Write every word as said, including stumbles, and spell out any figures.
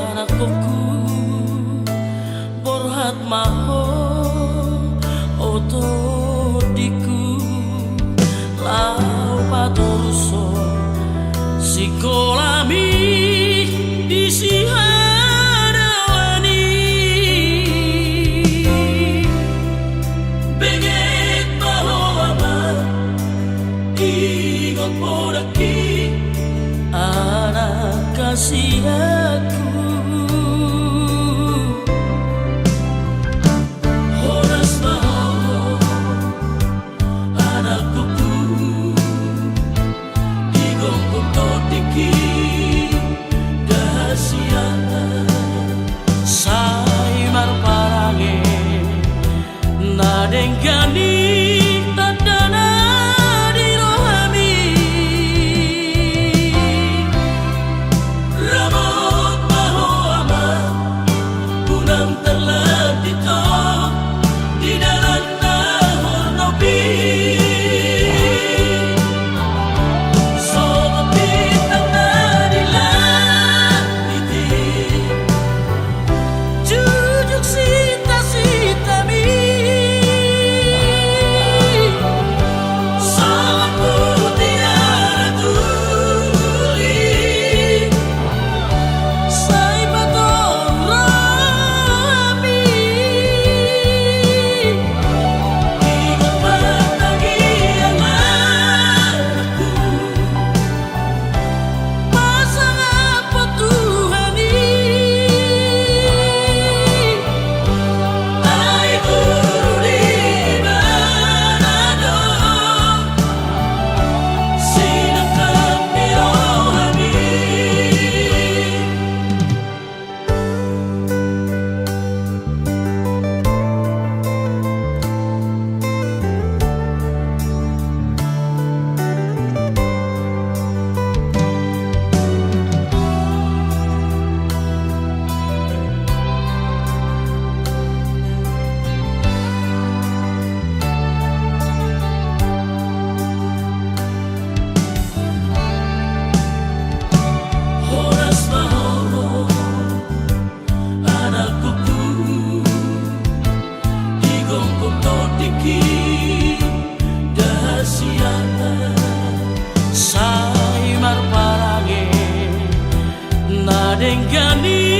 Anakku, borhat ma ho, o tondingku, laho patorushon sikolami di sihadaan i. Benget ma ho, Ama, ingot poda nangkin anak hasianku. Horas ma ho, anakku, di gomgom tondingki, da hasian. Sai marparange na denggan i tandana di rohami. Ramot ma ho, Ama, unang tarlantik ho di dalan na hornop i. Songon bintang na di langit i, jujung sitasitami. Songon mutiara tuli, sai patorushon rohami. Ingot ma tangiang anakku, pasangaphon Tuhan i. Ai guru di mana do, sinangkap ni rohami. Horas ma ho, anakku, di gomgom tondingki, da hasian. Sai marparange na denggan i